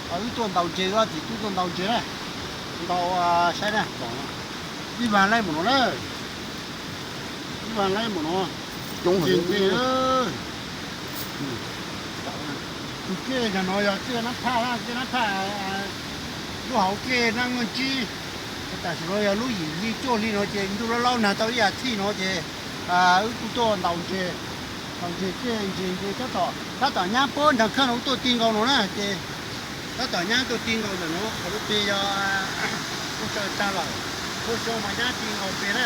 Wb tuaj ntaus ntses, txiv tub tuaj ntaus ntses na. Ntaus saib na, ib vag laib npaum no na. Ib vag laib npaum no. Coob heev li. Tus kej no yog kej nab phaj, kej nab phaj lub hauv kej nab nqaj ntsib. Tam sim no yog lub yim hli cuaj hli no ces ntuj laub laub nag tau ib yam txhij no ces wb kuj tuaj ntaus ntses, ntaus ntses kej ntses ntses tab tom, tab tom nyab puag nraag khaj no wb tuaj ti nkaus no na ces tab tom nyab tuaj ti nkaus ntawm no, qhov lub peg yog puag tsaws tag lawm, puag xyoo mas nyab ti nkaus peg na,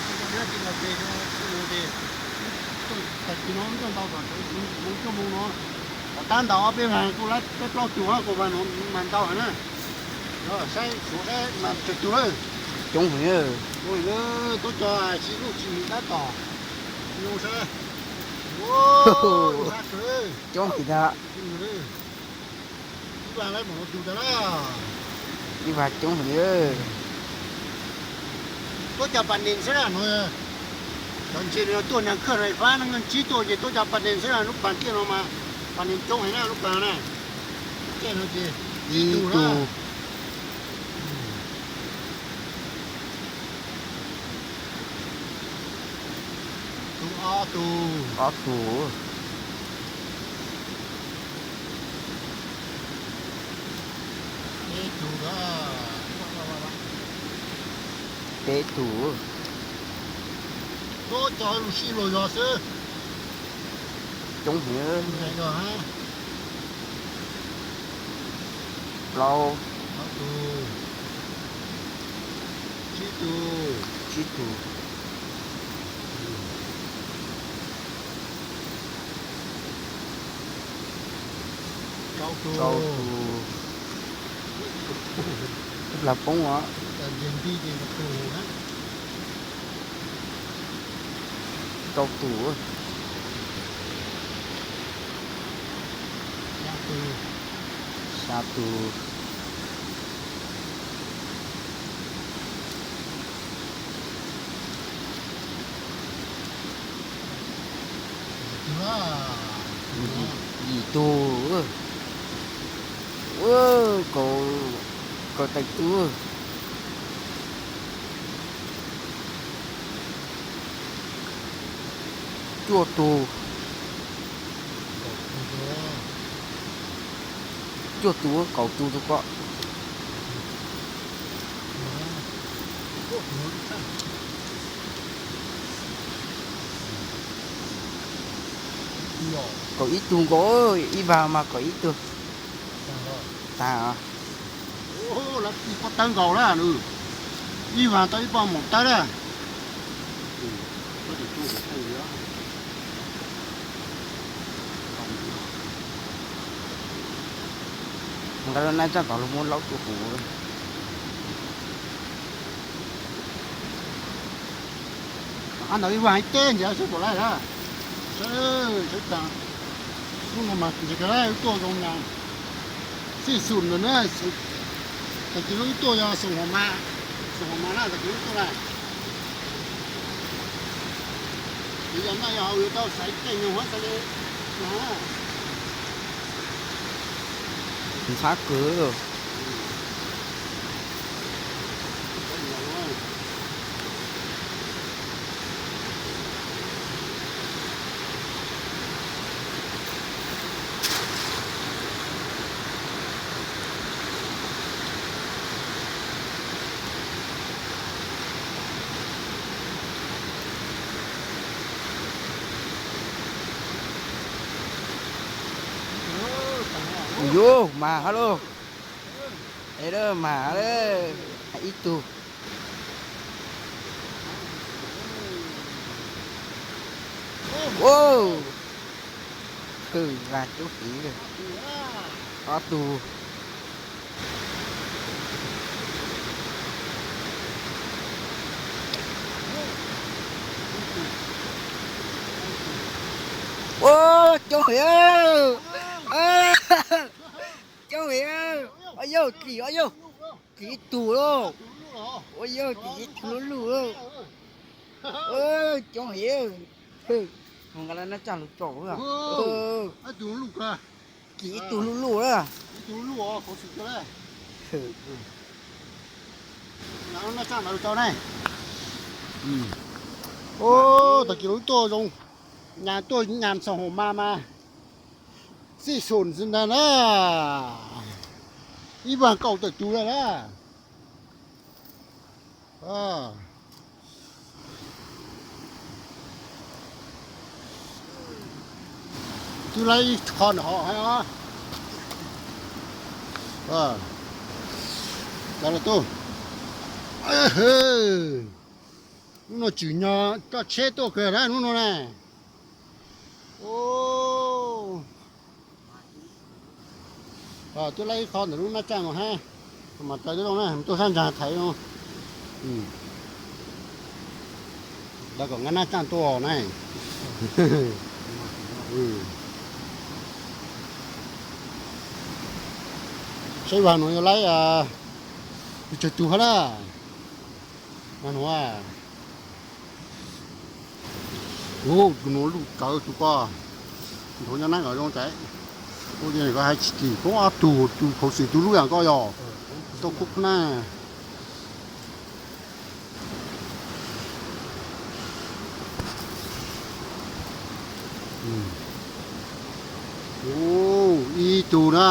puag xyoo nyab ti nkaus peg, xyoo no ces tag kis no wb tuaj ntaus tom sawv ntxuv cuaj moo no, tom tab ntaus ob peb vag kuj laib peb plaub tug, kuj vag no mas ntau heev na. Saib suav saib mas tsawg tug lawm. Coob heev. Tuab cov sib luj tsis tab tom zoo saib. Coob heev ntag. Ib vag coob heev li. Tuab cov pas nes xwb na no, cov ntses no tuaj nag khaj no fab nqaj ntsib tuaj ces tuab cov pas nes xwb na, lub pas kiaj no mas pas nes coob heev na lub pas na. Lub caij no ces ib tug. Tus ob tug. Ob tug. Peb tug. Peb tug. Tuab cov lug sij lug zog xwb. Coob heev. Plaub. Tsib tug. Tsib tug. Rau tus. Ib plag poob os. Rau tus. Xya tus. Yim tug. Kaum tawm tug. Cuaj tug. Cuaj tug, kaum tug tug ko. Kaum ib tug nkaus, ib vag mas kaum ib tug. Tag. Lawv tib pob tawb nkaus na, ib vag tau ib pob maum tawb na. Nqa lub nab tsaj tod los muab laub tuaj kuv. Ab, ntawd ib vag ib teb ntawd seb puas laib na. Seb, seb tag. Hnub no mas ntses kawg lawm, wb tuaj zoo na. Xij xum ntawm na, tag kis lub tuaj yog xum hauv mas, xum hauv mas na, tag kis lub tuaj na. Yog noj yog haus yuav tau xaiv caij nyoog huab xaiv li na. Ntxhab kawg. Yus mas hab lauj. Es mas ib tug. Ua, thwj vag coob heev. Ob tug. Ua, coob heev. Coob heev. Ua yog tsis, ua yog tsis ib tug lauj. Ua yog tsis ib tug lub luj lauj. Coob heev. Mus nqa lawv nab tsaj lug tso. Tsis ib tug lub luj lauj. Ua, khuv xim kawg li. Lub naj tsaj mas lug tso ne. Ub, tag kis lub tuaj zoo, nyas tuaj nyas xoom hauv mas mas xij xum ntag na. Ib vaag kaum tawm tus lawm na. Twb laib ib qho ntawm hov hab. Cov lawm tub. Lub no tsim nyog coj tsheb tuaj kawg na lub no na. Twb laib ib qho ntawm lub naj tsaj no hab. Mas raws tib zoo na, tuaj sab ntsa thaiv no. Lawv kom nqa naj tsaj tuaj na. Saib vaag nuav yuav laib pes tsawg tug hab na. Vaag nuav, tus nuav luj kawg tus ko. Nthuav nyob nab kom zoo tais. Ua li koj hais tsis tim koob ob tug, tus khuv xim tus luj yaam koj yog. Tau kub na. Ib tug na,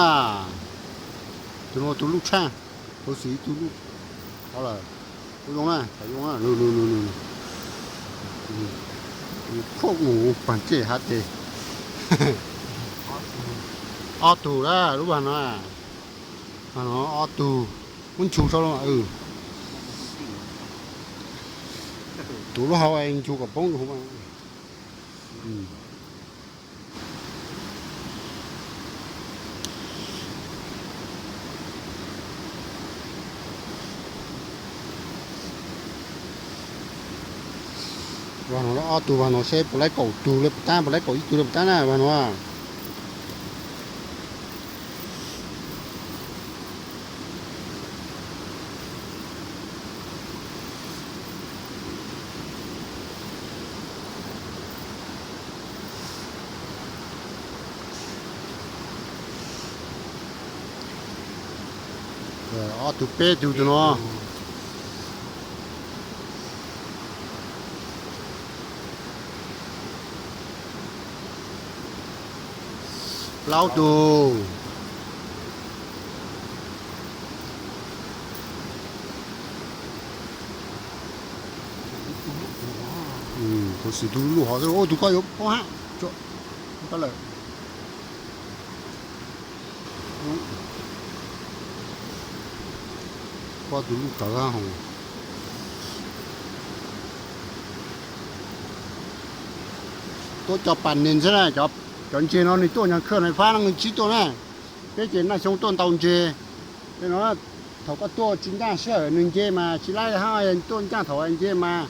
tus nuav tus luj tshaj, khuv xim ib tug luj. Ua zoo na, ua zoo na, khuj mus paag ceg hab tes. Ob tug na lub vaag no, vaag no ob tug, muab nchu sau lawm. Tus lub hau nchu kom poob. Vaag no ob tug, vaag no seb puas laib kaum tug le puas tab, puas laib kaum ib tug le puas tab na vaag no. Ob tug peb tug tus no. Plaub tug. Khuv xim tus luj hov, tus ko yuav poob hab. Lawm. Koj tus luj kawg hab. Tuaj cov pas neeg xwb na, cov ntseg no nws tuaj nyag khawj na, fab no nws tsis tuaj na. Peb ces naj xyoo tuaj ntau ntseg. No thaum koj tuaj tsis ncaaj sij hawm nws nce mas tsis laib hab, tuaj ncaaj thaum nce mas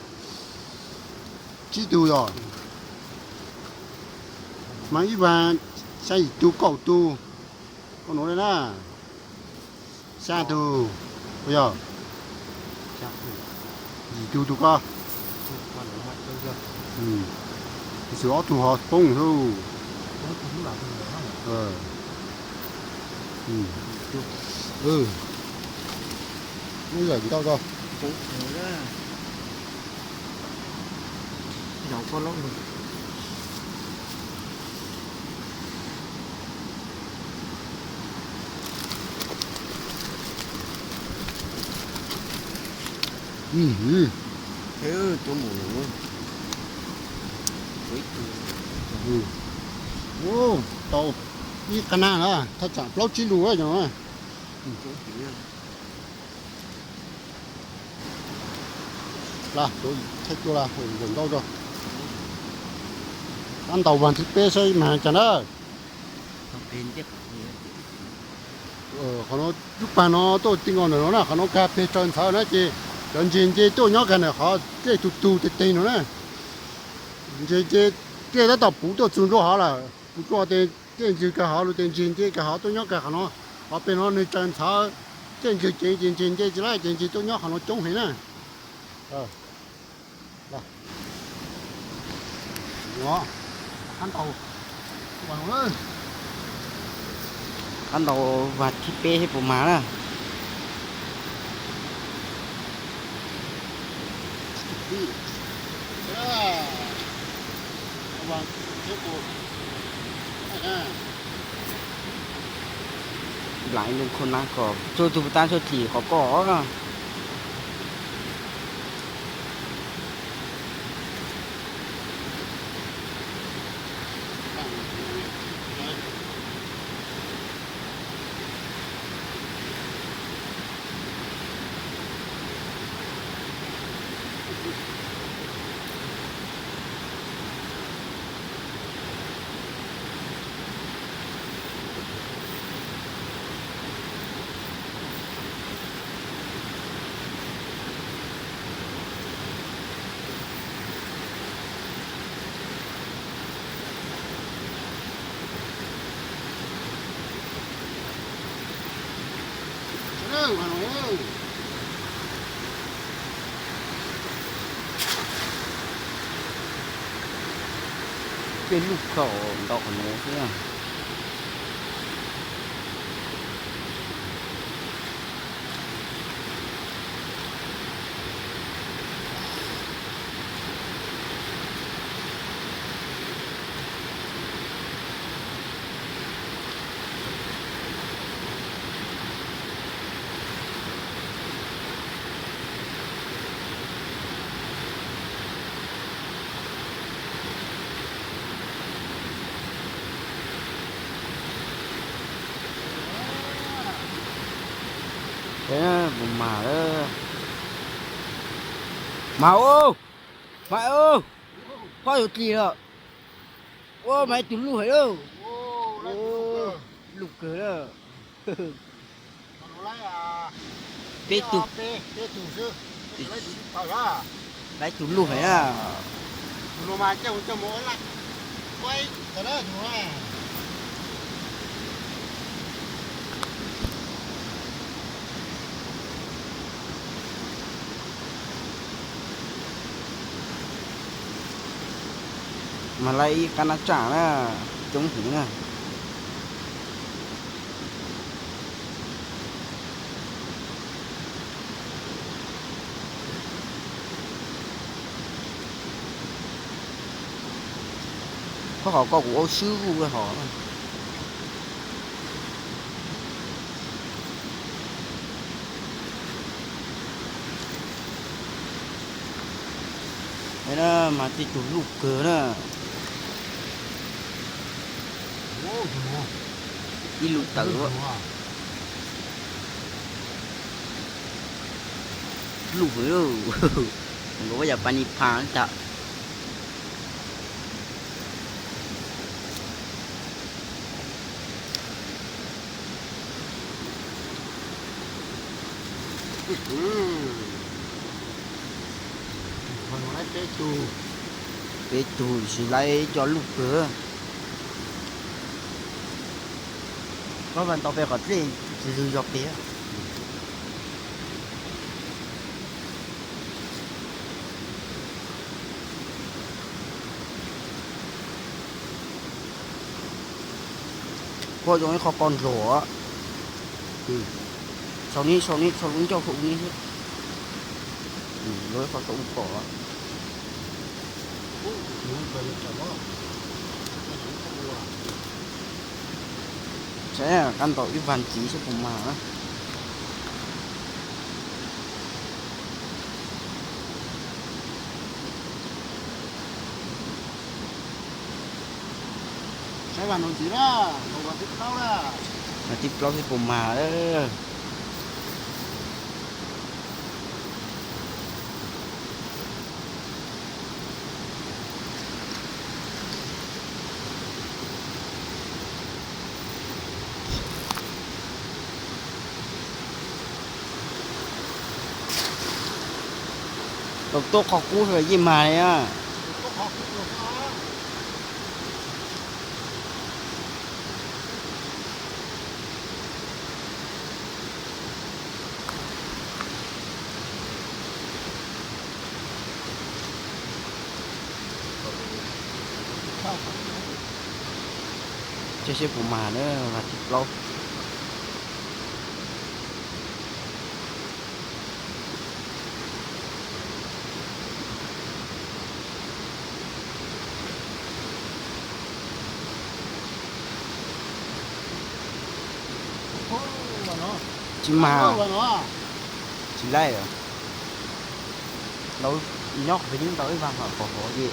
tsib tug yog. Mas ib vaag xya yim tug kaum tug. Koj nuav le na. Xya tug, puas yog? Yim tug tug ko. Xwb ob tug ho poob xwb. Lub yawm ntau ko. Tau ib qab nag na, thaj tsam plaub tsib lus no. Thaij tuaj la, ntau zog. Tab ntaus vaag thib peb saib mas cas na. Qhov no lub pag no tuaj ti nkaus ntawm no na, qhov no kag peg raws ntxhawv na ces cov ntseg nce tuaj nyob kag ntawm qhov dlej tug tug teg teg no na. Ntseg nce dlej tab tom puv tuaj txug ntua hov lawm, puv tuaj tes dlej ntseg kag hov lug tes ntseg nce kag hov tuaj nyob kag qhov no. Qhov peg no nwg raws ntxhawv dlej ntseg ceev ces ntseg nce tsis laib ces ntseg tuaj nyob qhov no coob heev na. Qab ntaus. Tab ntaus vas thib peb seb puas mag na. Nplaim lub khau nab kom txhua tug puas tab txhua thim qhov koj. Tej lub khau ntau qhov no xwb na. Puas mag lawm. Mag ub, mag ub, pob yuav dlig lawm. Ua mas ib tug luj heev lauj. Luj kawg lawm. Peb tug, lawv ib tug luj heev na. Mas lawv ib qab nab tsaj na, coob heev na. Koj qhov koj kuv ua swb kuj hov. Mas tej tug luj kawg na. Ib lub tawm. Luj heev, nkawd ua yam pas ni phas tag. Peb tug tab sis lawv cov luj kawg. Koj vas ntaus pem qhov dlej, tsis zog pem. Koj zoo ib qho ko ndlov. Sau ni, sau ni, sau lub ncauj hauv ni. Lub ib qho sau ub pom. Saib qab ntaus ib vas ntxiv saib puas mag na. Saib vas no ntxiv na, vas thib plaub na. Vas thib plaub saib puas mag. Tau tuaj qhov qub yeej mag li na. Saib seb puas mag na, vas thib plaub. Tsis mag, tsis laij. Nyob qhov peb yeej tau ib vag qhov hov ces,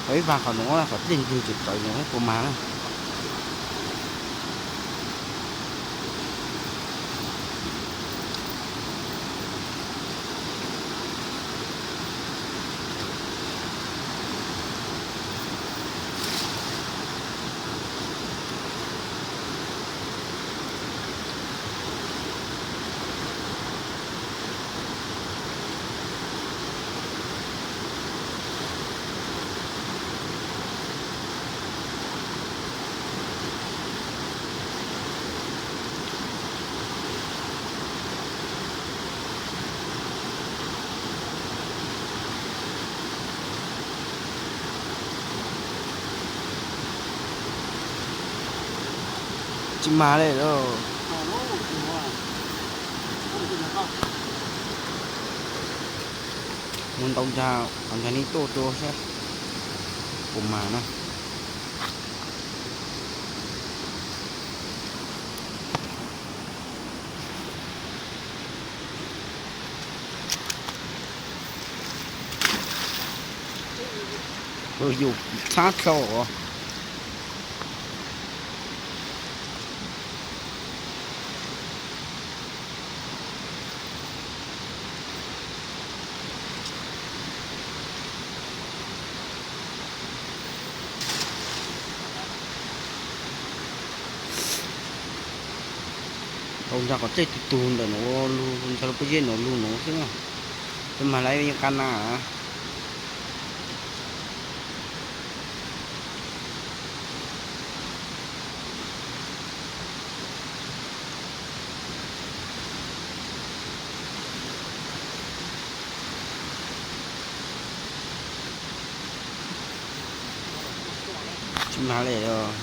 tau ib vag qhov no, qhov dej ntws tseem tawv no puas mag na. Tsis mag li lauj. Mus ntaus ncag, ntaus ncag li tuaj rau saib puas mag na. Yus txhab dlhau os. Tau ntag, qhov txej tug tug ntawm no lug, ntag lub pob zeb no lug no xwb na. Peb mag lawm yeej qab na. Tsis mag li os.